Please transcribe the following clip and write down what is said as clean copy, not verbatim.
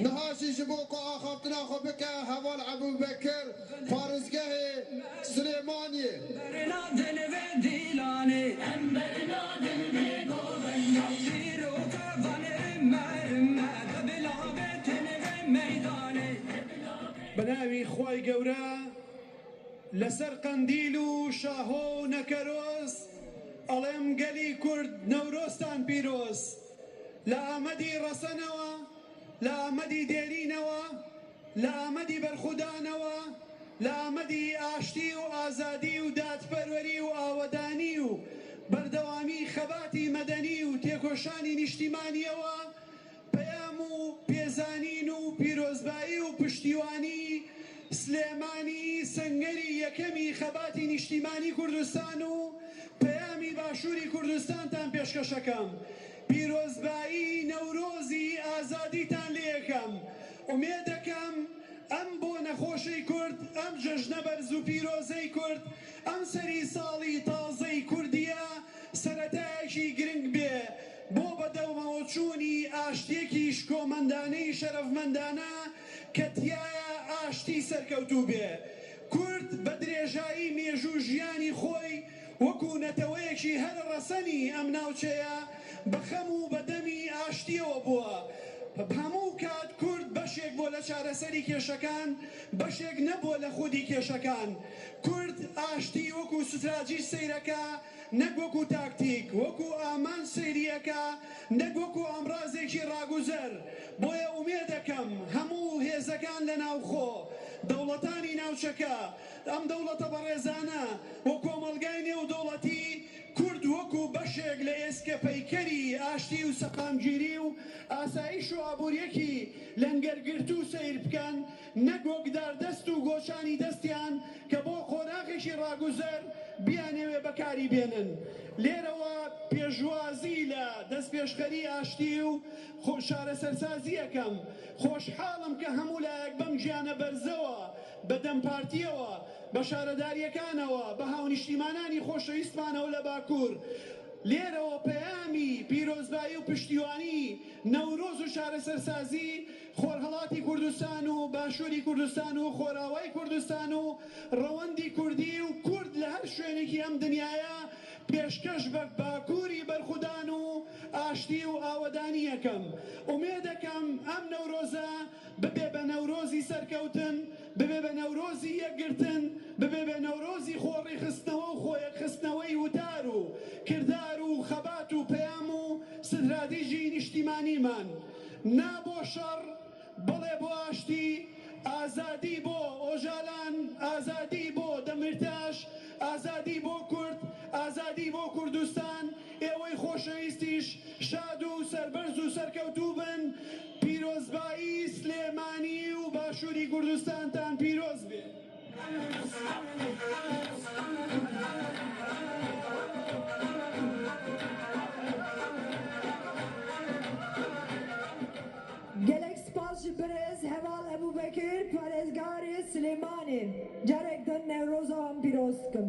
Niha jî ji bo ku axaftina xwe bike heval Ebûbekir parêzgehê Silêmaniyê. بە ناوی خوای گەورە لەسەر قەندیل و شاهۆ و نەکەرۆز ئەڵێم گەلی کورد نەورۆزتان پیرۆز. لە ئامەدی ڕەسەنەوە، لە ئامەدی دێرینەوە، لە ئامەدی بەرخودانەوە، لە ئامەدی ئاشتی و ئازادی و دادپەروەری و ئاوەدانی و بەردەوامی خەباتی مەدەنی و تێکۆشانی نیشتیمانییەوە پەیام و پێزانین و پیرۆزبایی و پشتیوانی سلێمانی سەنگەری یەکەمی خەباتی نیشتیمانی کوردستان و پەیامی باشوری کوردستانتان پێشکەشەکەم. پیرۆزبایی نەورۆزی ئازادیتان لێکەم. ئومێدەکەم ئەم بۆنە خۆشەی کورد، ئەم جەژنە بەرز و پیرۆزەی کورد، ئەم سەری ساڵی تازەی کوردییە سەرەتایەکی گرنگ بێ بۆ بەدەمەوەچوونی ئاشتییەکی شکۆمەندانەی شەرەفمەندانە کە تیایا ئاشتی سەرکەوتوو بێ. کورد بە درێژایی مێژوو ژیانی خۆی وەکو نەتەوەیەکی هەرە ڕەسەنی ئەم ناوچەیە بە خەم و بە دەمی ئاشتییەوە بووە. هەموو کات کورد بەشێک بووە لە چارەسەری کێشەکان، بەشێک نەبووە لە خودی کێشەکان. کورد ئاشتی وەکو ستراتیژ سەیرەکا نەک وەکو تاکتیک، وەکو ئامانج سەیری ئەکا نەک وەکو ئامڕازێکی ڕاگوزەر. بۆیە ئومێدەکەم هەموو هێزەکان لە ناوخۆ، دەوڵەتانی ناوچەکە، ئەم دەوڵەتە بەڕێزانە و کۆمەڵگای نێودەوڵەتی، کورد وەکو بەشێک لە ئێسکە پەیکەری ئاشتی و سەقامگیری و ئاسایش و ئابوورییەکی لەنگەرگرتوو سەیر بکەن، نەک وەک داردەست و گۆچانی دەستیان کە بۆ قۆناغێکی ڕاگوزەر بیانەوێ بەکاری بێنن. لێرەوە پێشوازی لە دەستپێشخەری ئاشتی و چارەسەرسازی ئەکەم. خۆشحاڵم کە هەموو لایەک بەم گیانە بەرزەوە، بە دەم پارتییەوە، بە شارەدارییەکانەوە، بە هاونیشتیمانانی خۆشەویستمانەوە لە باکوور، لێرەوە پەیامی پیرۆزبایی و پشتیوانی نەورۆز و چارەسەرسازی خۆرهەڵاتی کوردستان و باشووری کوردستان و خۆراوای کوردستان و ڕەوەندی کوردی و کورد لە هەر شوێنێکی ئەم دنیایە پێشکەش بە باکووری بەرخودان و ئاشتی و ئاوەدانی ئەکەم. ئومێدەکەم ئەم نەورۆزە ببێ بە نەورۆزی سەرکەوتن، ببێ بە نەورۆزی یەکگرتن، ببێ بە نەورۆزی خۆڕیخستنەوە و خۆیەکخستنەوەی وتار و کردار و خەبات و پەیام و ستراتیژی نیشتیمانیمان. نا بۆ شەڕ، بەڵێ بۆ ئاشتی، ئازادی بۆ ئۆجالان، ئازادی بۆ دەمیرتاش، ئازادی بۆ کورد، ئازادی بۆ کوردستان، ئێوەی خۆشەویستیش شاد و سەربەرز و سەرکەوتوو بن، پیرۆزبایی سلێمانی و باشووری کوردستانتان پیرۆز بێ. Gelek spas ji birêz Heval Ebûbekir parêzgarê Silêmanê. Carek din Newroza wan pîroz dikim.